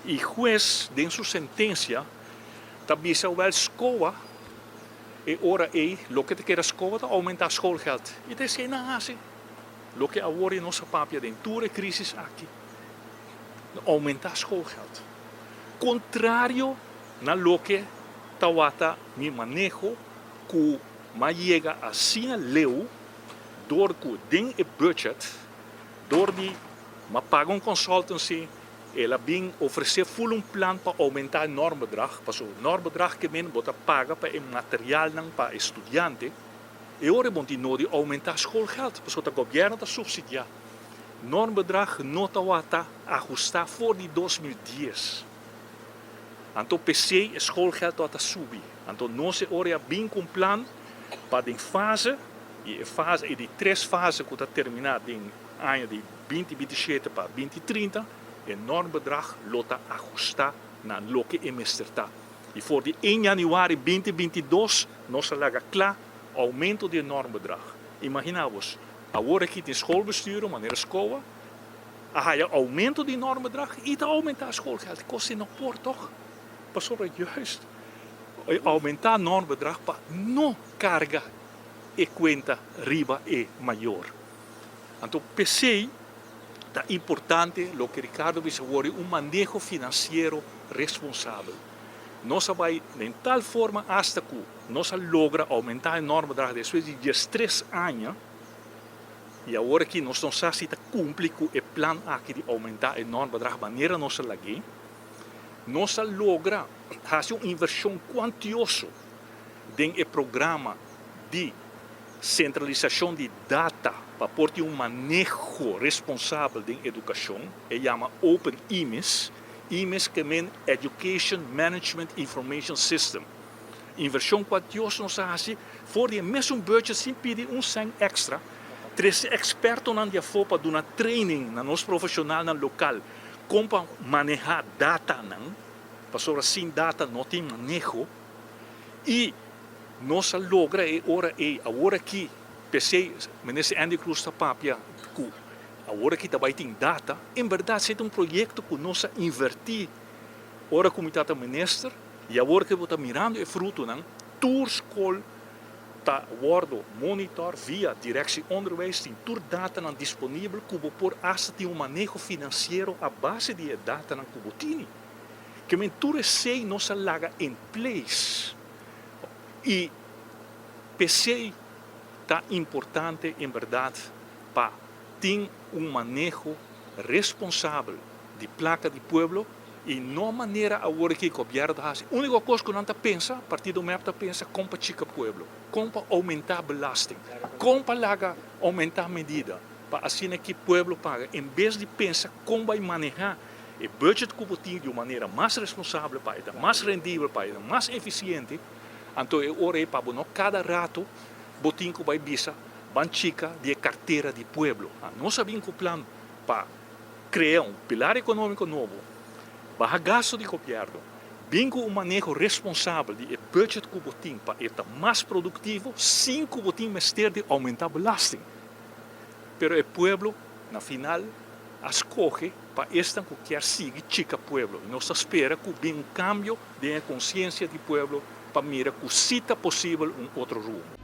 I hues den su sentensia ta bisa wèl SCOA e ora ei loke ta keda SCOA ta oumentá schoolgeld. I ta esei nan hasi. Loke awor i nos a papia den tur e krisis aki, oumentá schoolgeld. Kontrario na loke tawata mi maneho ku m'a yega asina leu dor ku den e budget dor di m'a paga un consultancy El a bin ofresé ful un plan pa oumentá e normbedrag, pasobra normbedrag ke men bo ta paga pa e materialnan pa e studiante, e ora e bon tin nodi oumentá schoolgeld, pasobra ta gobièrnu ta supsidiá. Normbedrag no tawata ahustá for di 2010. Anto p'esei e schoolgeld tawata subi. Anto nos e ora e a bin ku un plan pa den fase, i e fase e di tres fase ku ta terminá den aña di 2027 pa 2030, e normbedrag lo ta ahustá na loke e mester ta. I for di 1 yanüari 2022 nos a laga kla oumento di e normbedrag. Imaginá bos, awor aki tin schoolbestuur, manera SCOA, a haya oumento di normbedrag i ta oumentá schoolgeld. Kos di no por tòg? Pasobra juist e oumentá normbedrag pa no karga e kuenta riba e mayor. Anto p'esei ta importante loke Ricardo a bisa wòrdu un maneho finansiero responsabel. Nos a bai den tal forma asta ku nos a logra oumentá e normbedrag despues di 13 aña i awor aki nos no sa si ta kumpli ku e plan aki di oumentá e normbedrag manera nos a lag'é. Nos a logra hasi un invershon kuantioso den e programa di sentralisashon di data pa por tin un maneho responsabel den edukashon, e yama Open EMIS, EMIS ke men Education Management Information System. Invershon kuantioso nos a hasi for di e mesun budget sin pidi un sèn èkstra, trese ekspertonan di afó pa duna training na nos profeshonalnan lokal kon pa manehá datanan, pasobra sin data no tin maneho i nos a logra e ora ei. Awor aki, p'esei Minister Andy Cruz ta papia ku awor aki ta bai tin data. En bèrdat esei ta un proyekto ku nos a invertí ora ku mi tabata minister i awor ku bo ta mirando e frutonan. Tur skol ta wòrdu monitor via Directie Onderwijs, tin tur datanan disponibel ku bo por asta tin un maneho finansiero a base di e datanan ku bo tini. Ke men tur esei nos a laga in place. I p'esei ta importante en bèrdat pa tin un maneho responsabel di plaka di pueblo i no manera awor aki gobièrnu ta hasi. Úniko kos ku nan ta pensa, partido mep ta pensa kon pa chika pueblo, kon pa oumentá belasting, kon pa laga oumentá medida pa asina ki pueblo paga en bes di pensa kon bai manehá e budget ku bo tin di un manera mas responsabel pa e ta mas rendibel, pa e ta mas efisiente, anto e ora ei pa bo no kada rato bo tin ku bai bisa ban chika di e kartera di pueblo. Nos a bin ku plan pa krea un pilar ekonómiko nobo, baha gasto di gobièrnu, bin ku un maneho responsabel di e budget ku bo tin pa e ta mas produktivo sin ku bo tin mester di oumentá belasting. Pero e pueblo na final a skohe pa esnan ku kier sigui chika pueblo i nos ta spera ku bin un kambio den e konsiensia di pueblo pa mira ku si ta posibel un otro rumbo.